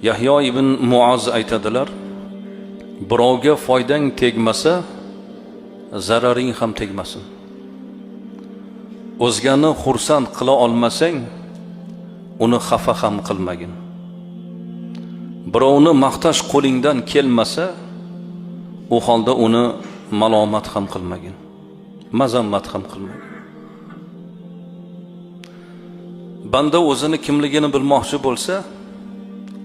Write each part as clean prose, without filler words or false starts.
Yahyo ibn Muoz aytadilar: birovga foydang tegmasa, zararing ham tegmasin. O'zgani xursand qila olmasang, uni xafa ham qilmagin. Birovni maqtash qo'lingdan kelmasa, u holda uni malomat ham qilmagin, mazammat ham qilmagin. Banda o'zini kimligini bilmoqchi bo'lsa,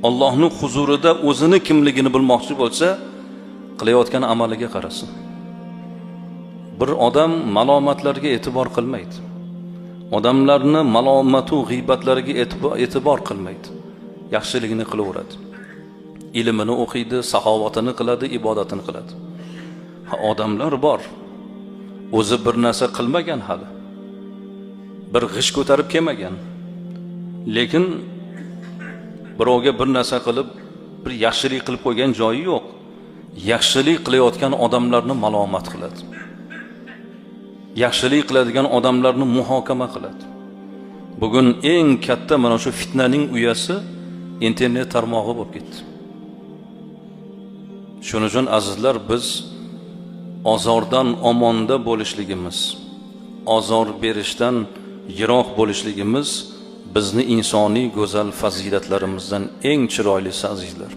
Allohning huzurida o'zini kimligini bilmoqchi bo'lsa, qilayotgan amaliga qarasin. Bir odam malomatlarga e'tibor qilmaydi. Odamlarni malomatu g'iybatlariga e'tibor qilmaydi. Yaxshiligini qilaveradi. Ilmini o'qiydi, saxovatini qiladi, ibodatini qiladi. Ha, odamlar bor. O'zi bir narsa qilmagan hali. Bir g'ish ko'tarib kelmagan. Lekin birovga bir narsa qilib, bir yaxshilik qilib qo'ygan joyi yo'q. Yaxshilik qilayotgan odamlarni malomat qiladi. Yaxshilik qiladigan odamlarni muhokama qiladi. Bugun eng katta mana shu fitnaning uyasi internet tarmog'i bo'lib ketdi. Shuning uchun azizlar, biz ozordan omonda bo'lishligimiz, ozor berishdan yiroq bo'lishligimiz bizni insoniy go'zal fazilatlarimizdan eng chiroylisi, azizlar.